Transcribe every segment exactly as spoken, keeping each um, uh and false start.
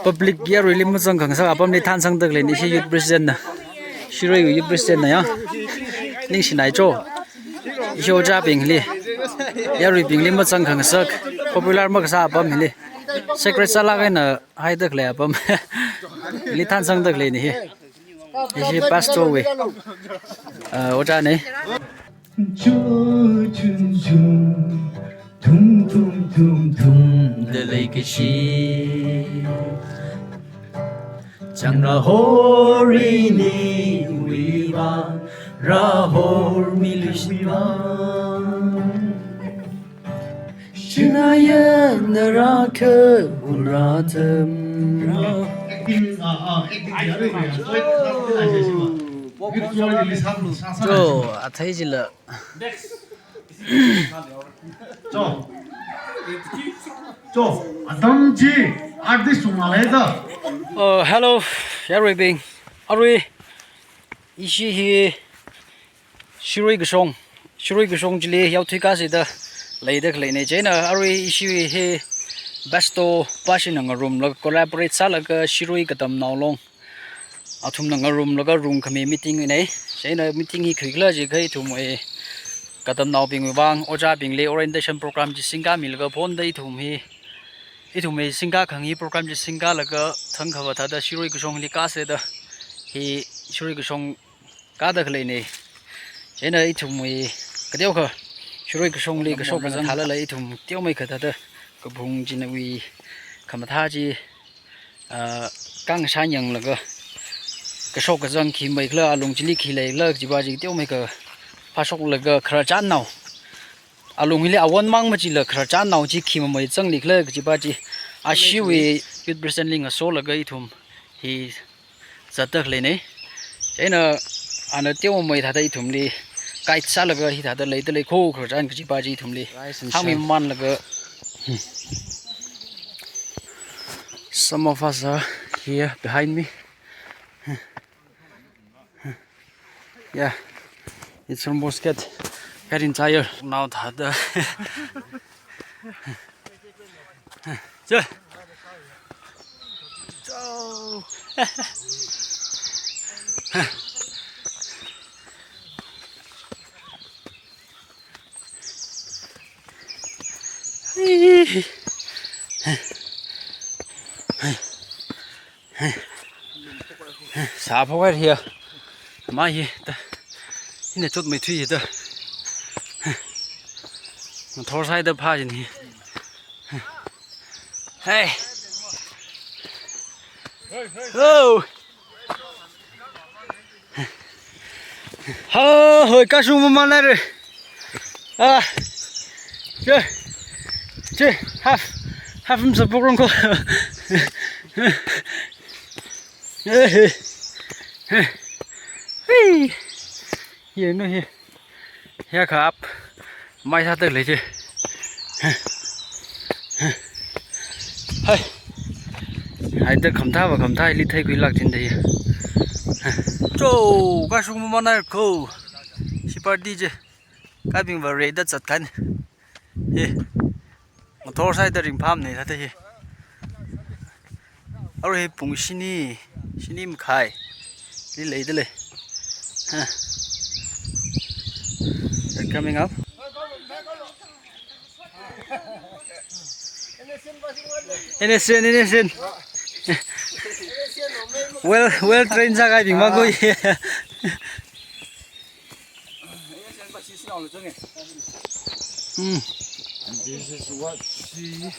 Public yaruili mazangkhangasak apamli thansangda khaleina ishi youth president na. Shirui youth president na ya. Ningshinai cho. Ishi ojābingli, yaruibingli mazangkhangasak, popular makasā apam hili, secret sālāk eina haida khalei apam li thansangda khaleina hi. Ishi pastor wui, uh, ojā na. Chu chun chun, thum thum thum thum, da leikashi. Chang rahor iniwui vang, rahor miluishina vang. Shinayan narakha unratam ra. Cho, athei jila. Cho. Cho, atam chi artist sung malai da. Oh, hello, yaruibing. Arui ishi hi Shirui Kashong, Shirui Kashong chili yaothui kasāda leida khaleina. Chieina arui ishi hi Besto Passion na ngarumlaga collaborate sālaga Shirui Katamnao Long athumna ngarumlaga rungkhami meeting na. Chieina meeting hi khuikhala jiakha ithumwui katamnaobingwui vang ojābingli orientation program chi singkāmilaga phonda ithum hi, ithumwui singkākhang hi program chi singkālaga thangkha va thāda Shirui Kashongli kasāda hi Shirui Kashong kāda khaleina. Chieina ithumwui kateokha Shirui Kashongli kashok kazang thālala ithum teomeikha thāda kaphung chinaowui khamathā chi, ah, kang shanyanglaga kashok kazang khi meikhala, alung chili khi leikhala kajipa chi teomeikha phāshoklaga khararchānnao, alung hili awon mang machila khararchānnao chi khi mamei zanglikhala kajipa chi ashiwui youth president li ngasolaga ithum hi zatda khaleina. Chieina ana teomei thāda ithumli guide sālaga hithāda leida lei kho khararchān kajipa chi ithumli hāngmi mamanlaga. Some of us are here behind me. Yeah, it's almost get, getting tired now thāda. Che. Cho. Sāphok haira. Mai hi ta. Hina chotmeithui hi ta. Ngathor sāhaida phā jin hi. Hey. Oh. Ha, hoi, kashung mamanhaira. Ah. Che. Che, half. Half um sabuk rong ko. Eh, eh. Eh. Hey. Yenu hi. Hiyākha ap mai sāda lei chi. Hai. Haida khamathā va khamathā ili theikhuilāk jin da hi. Cho, kashung mamanhaira kho. Shipar di chi. Kaibing va reida zatkhan. Hi. Ngathor sāhaida ringphāmana thāda hi. Arui hi pung shini, shini makhai li leida lei. Ha. They're coming up. Innocent, innocent. Well, well trained sākahaibing mang kho. Hmm. And this is what she.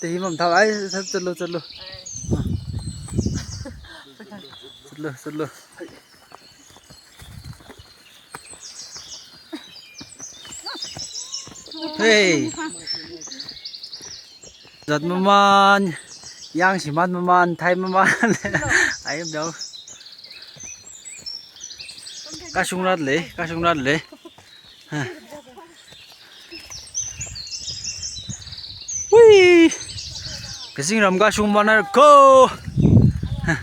Te hi mamthao ai, sat chatlo, chatlo. Chatlo, chatlo. Hey. Zat maman, yangshi man maman, thai maman. Ai, bro. Kashung rat lei, kashung rat lei. Ha. Whee! Kazingram kashung mamanhaira kho. Ha.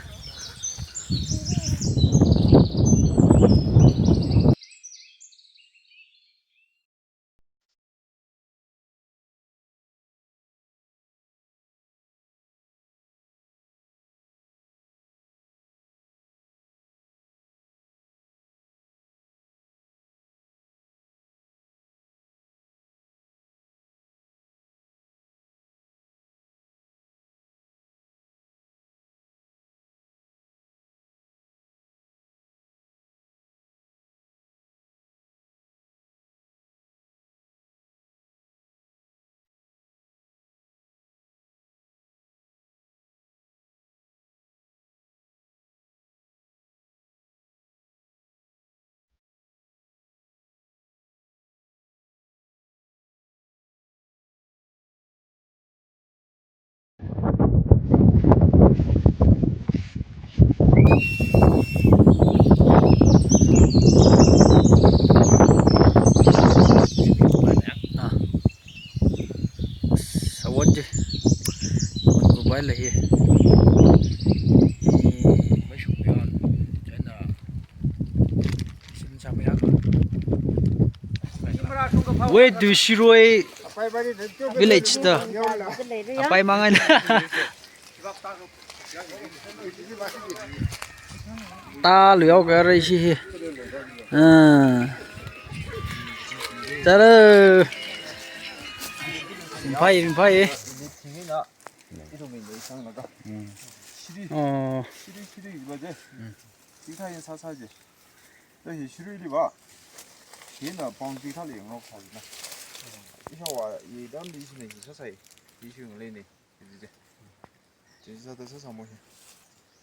Awon chi. Awon kubai lei hi. Hi, mai shuk yon. China. Sim sa mai ha. Way to Shirui village da. Apai mangai na. Ta luyao ka rai shi hi. Ah. Tara. Rimphai, rimphai. Oh. Shirui, shirui, shirui ba je. Tingthā yin sāsā je. Da hi shiruili ba. Hina pang tingthāli ngarok sāji na. Ishawa, i damli shina hi sāsai. Ishu ngalei ni. Hi je. Chi sāda sāsā mo hi.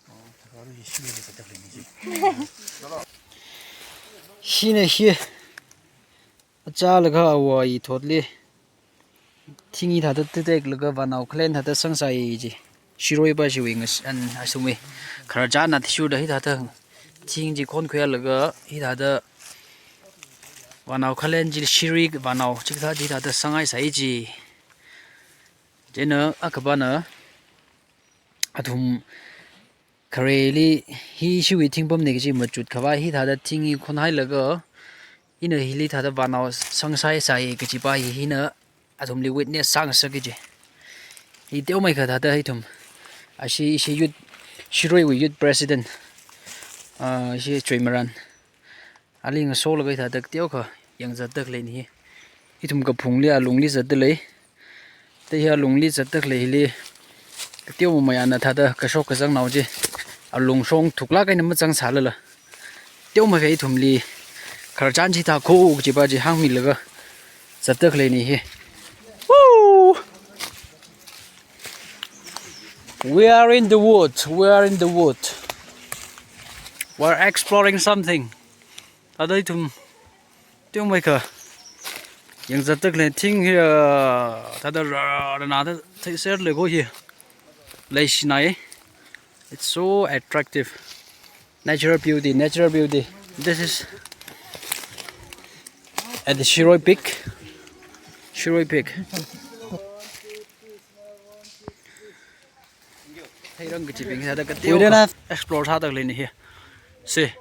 Oh, thakar hi shiruili sāda lei ni ji. Shina hi. Achālaga awa i thotli. Thing hithāda tuteklaga vānao khalen thāda sangsai ji. Shirui ba shiwui ngas an asumwui. Khararchan athishurda hithāda thing chi khonkhuilaga hithāda vānao khalen chi shirui vānao chikathā chi hithāda sangaisai ji. Chieina akhava na athum khareli hi shiwui thingpamna kaji machut khavai hithāda thing hi khonhailaga ina hili thāda vānao sangsaisai kaji pa hi hina athumli witness sāngasaka ji. Hi teomeikha thāda hi ithum. Ashi, ishi youth, Shiruiwui youth president. Ah, ishi Chuimaran. Ali ngasolaga hithāda teokha yangzatda khalei ni hi. Ithum kaphungli alungli zatda lei. Da hi alungli zatda khalei hili. Teomeimana thāda kashok kazangnao ji. Alungshong thuklāk eina mazangsālala. Teomeikha ithumli khararchan chithā kho kaji pa chi hāngmilaga zatda khalei ni hi. Woo! We are in the wood. We are in the wood. We're exploring something. Thāda ithum teomeikha yangzatda khalei thing hi, ah, thāda rarana da theiser lei ko hi. Leishinai. It's so attractive. Natural beauty, natural beauty. This is at the Shirui Peak. Shirui Peak. Theirang kachibing sāda kateo ka explore sāda khalei ni hi. See,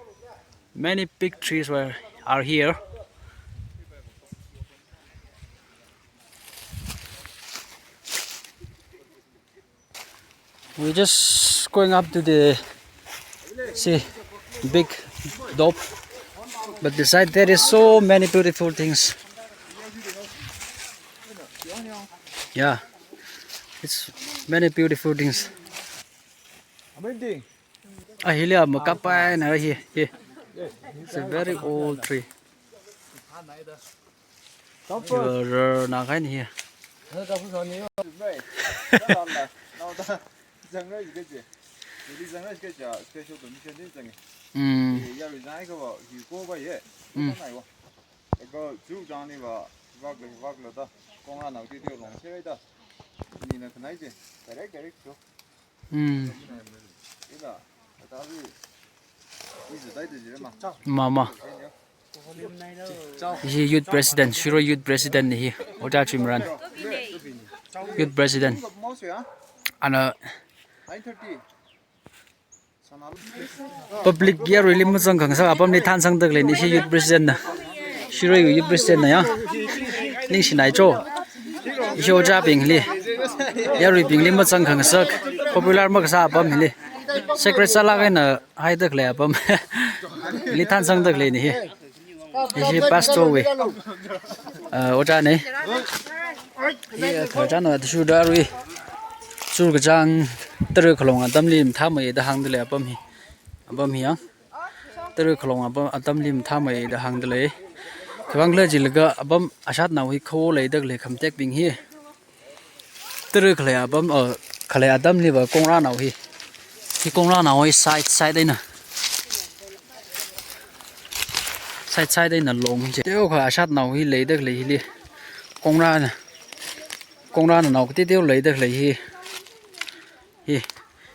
many big trees were, are here. We're just going up to the, see, big top. But beside there is so many beautiful things. Yeah, it's many beautiful things. Amazing. Ah, hili makapai na hi, hi. It's a very old tree. Rarana kahaina hi. Mm. Mm. Mm. Mama. Hi youth president, Shirui youth president ni hi. Ojā Chuimaran. Youth president. Ana public yaruili mazangkhangasak apamli thansangda khalei ni hi youth president na. Shirui youth president na ya. Ningshinai cho. Ishi ojābingli. Yaruibingli mazangkhangasak. Popular makasā apam hili. Secret sālāk eina haida khalei apam. Hili thansangda khalei ni hi. Ishi pastor wui. Ah, ojā ni. Hi, ah, khararchan athishurda arui. Churkachāng tara khalong atamli mathāmei da hāngda lei apam hi. Apam hi yang. Tara khalong apam atamli mathāmei da hāngda lei. Khiwuivang khala jilaga apam ashatnao hi kho leida khalei khamtekbing hi. Tara khalei apam, uh, khalei atamli va kongrānao hi. Hi kongrānao hi side side eina. Side side eina long je. Teokha ashatnao hi leida khalei hili. Kongrāna. Kongrāna nao kateo teo leida khalei hi. Hi.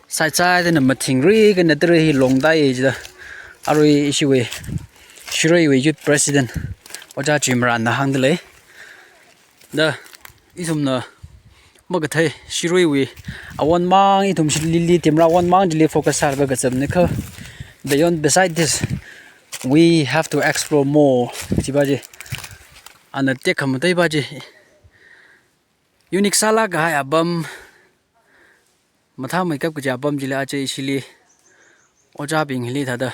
Side side eina mathingri kana tara hi longdai jida. Arui ishiwui. Shiruiwui youth president. Ojā Chuimaran na hāngda lei. Da, ithumna makathei, Shiroiwui awon mang, ithum Lily Timra awon mang chili focus sālaga kazatna kha. Beyond, beside this, we have to explore more. Chiva chi, ana tekhamateiva chi, unique sālāk kahai apam, mathāmeikap kaji apam chili aja ishili ojābing hili thāda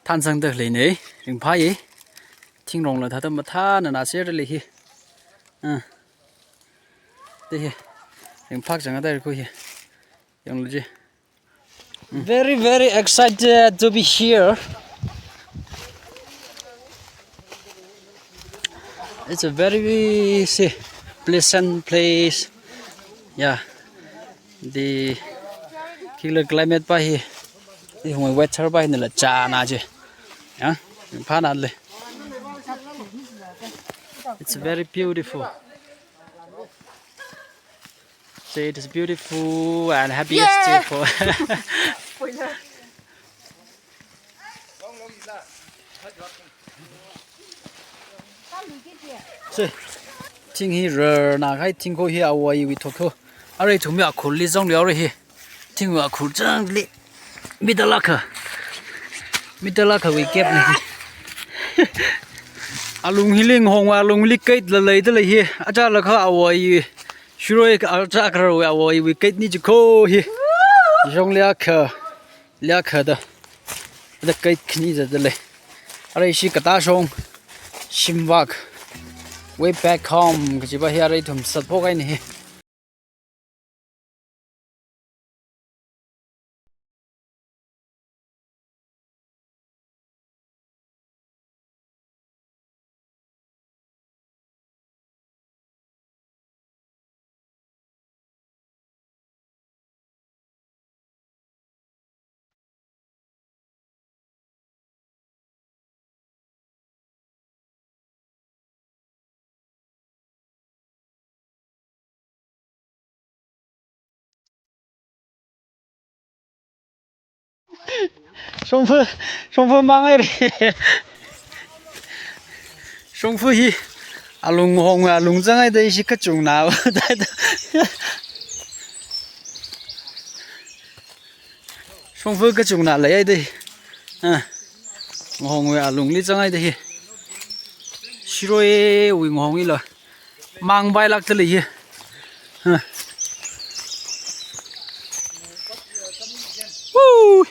thansangda leina, ringphāya. Thingrongla thāda mathāna na serda lei hi. Ah. Te hi. Ringphākchang da rikhu hi. Yanglu ji. Very, very excited to be here. It's a very, say, pleasant place. Yeah. The killer climate pa hi, the weather pa hi nila chāna ji. Yeah. Phāna le. It's very beautiful. Say it is beautiful and happiest day for. Say, thing hi rarna kahai thingkho hi awui thotho. Arui ithumwui akhurli zanglu arui hi. Thingwui akhur changli. Middle akha. Middle akhawui gap na hi. Alung hili ngahong alungli gate la leida lei hi. Aja lakha awui Shiroi aja kharawui awui gate ni jikho hi. Shongli akha, li akha da. Da gate khani zatda lei. Arui ishi katashong shimvak. Way back home kajiva hi arui ithum sātphok kahaina hi. Shongfa, shongfa mangai re. Shongfa hi alung hong alung zangai da ishi kachungna. Shongfa kachungna lei ai da hi. Ah. Ngahongwui alungli zangai da hi. Shiroiwui ngahong hila. Mang pailākda lei hi. Ha. Woo!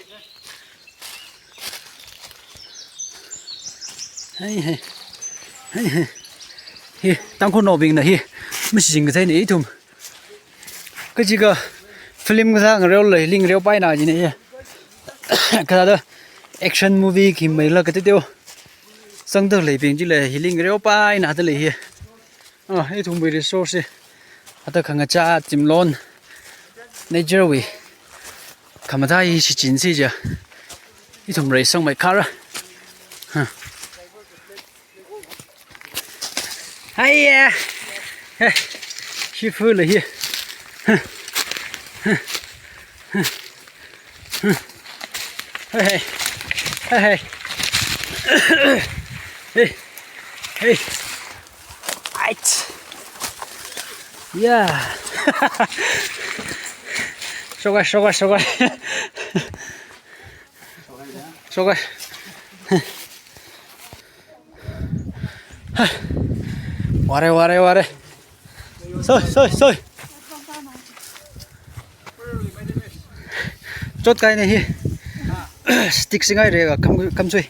Hai, hai. Hai, hai. Hi, Tangkhulnaobingna hi. Mashing kathei ni ithum. Kachika film kasā ngareo lei, hili ngareopaina jina hi. Kathāda action movie khi maila kateoteo. Sangda leibing chila hili ngareopaina da lei hi. Ah, ithumwui resource hi. Ata khangachā timlon. Nature wui. Khamathā hi shichinsi ja. Ithum reisangmei khara. Ha. Haiya. He. Shifu lei hi. Hey, hey. Hey, hey. Hey. Hey. Right. Yeah. Shogai, shogai, shogai. Shogai. Ware, ware, ware. Soi, soi, soi. Chotkahaina hi. Stick singai re, kam, kamsui.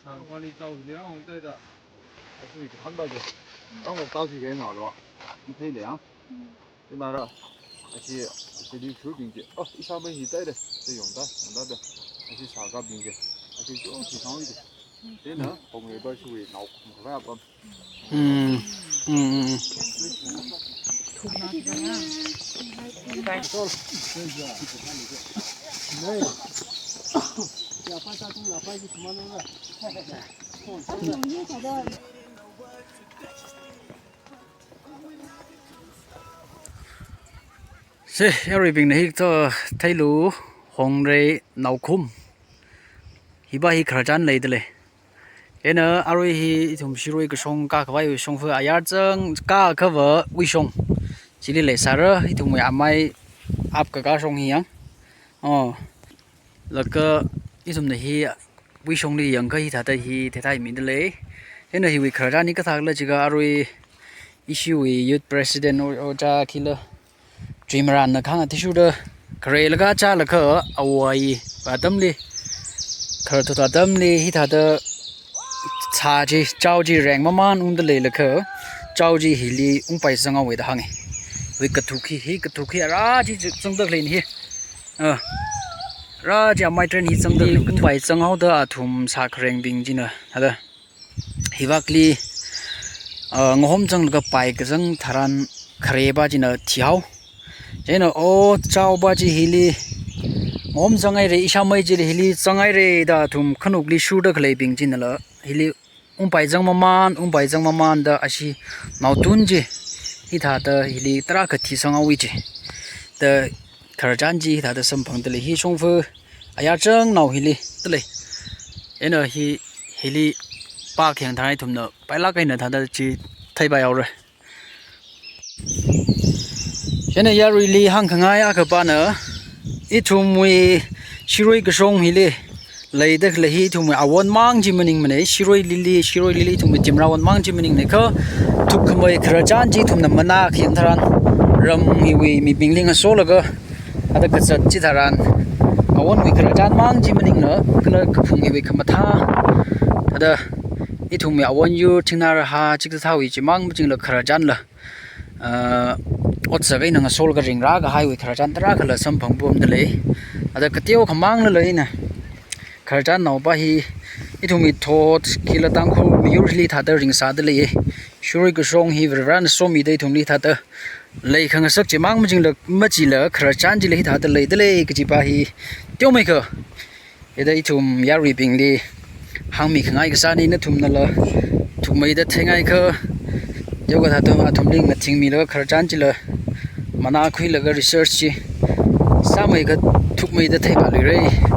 Wani tau ni ang tai da. Asu ni khang ba de. Ang tau si ke na lo. Ni thei le ang. Ni ma ra. Ashi, ashi di chu ding je. Oh, isa mai hi tai de. Te yong da, yong da de. Ashi sa ga bing je. Ashi chu chi sang de. Te na, pong le ba shui nao kum kha ba. Mm. Mm, mm, mm. Se, yaruibingna hi to theilu, Hongrei naokhum. Hi ba hi khararchan leida lei. Ina arui hi ithum Shirui kashong kakhavai shongfa ayar chang kakhava wui shong. Chili leisāra ithumwui amai ap kaka shong hi yang. Oh. Laga ithumna hi wui shongli yangkha hithāda hi theithai mida lei. Ina hiwui khararchan hi kathākhala jiakha arui ishiwui youth president o, ojā khila Trimaranna khang athishurda kharei laga chālaga awui atamli, khararthut atamli hithāda sā chi, chao chi reng maman ungda leilakha, chao chi hili ungpai zanghaowa da hānga. Hui kathuk hi, hi kathuk hi ara chi zangda leina hi. Ah, ara chi amai tren hi zangda lei, ungpai zanghaoda athum sākharengbing china, hada. Hivakli, ah, ngahom zanglaga pai kazang tharan khareba china thihao. Chieina o chao ba chi hili ngahom zanghaira, ishāmei chili hili zanghaira da athum khanukli shurda khaleibing chinala hili ungpai zang maman, ungpai zang mamanda ashi naotun chi hithāda hili tarākha thisanghaowa chi. Da khararchan chi hithāda samphangda lei, hi shongfa ayar changnao hili da lei. Ina hi, hili pākhayang tharan ithumna pailāk eina thāda chi theipai haora. Chieina yaruili hāngkhangai akhapana, ithumwui Shirui kashong hili leida khalei hi ithumwui awon mang chi maningmana, Shirui Lily, Shirui Lily ithumwui Timrawon mang chi maningnakha, thukkhamei khararchan chi ithumna manā khayang tharan, ram hiwui mibingli ngasolaga, hada kazat chi tharan, awonwui khararchan mang chi maningla, kala kaphung hiwui khamathā, hada ithumwui awon yur thingnā rahā chikathāwui chi mang machingla khararchanla, ah, otsak eina ngasolaga ringrā kahaiwui khararchan tarākhala samphangpamda lei. Hada kateokha manglala ina khararchan nao ba hi ithumwui thot khila Tangkhul miyur hili thāda ringsāda lei. Shirui kashong hi Varivarana somida ithumli thāda leikhangasak chi mang machingla, machila khararchan chila hithāda leida lei kaji ba hi teomeikha, hithāda ithum yaruibingli hāngmikhangai kasāna, nathumnala thukmeida theingaikha, teokha thāda athumli ngathingmilaga khararchan chila manākhuilaga research chi sāmeikha thukmeida theipā luira.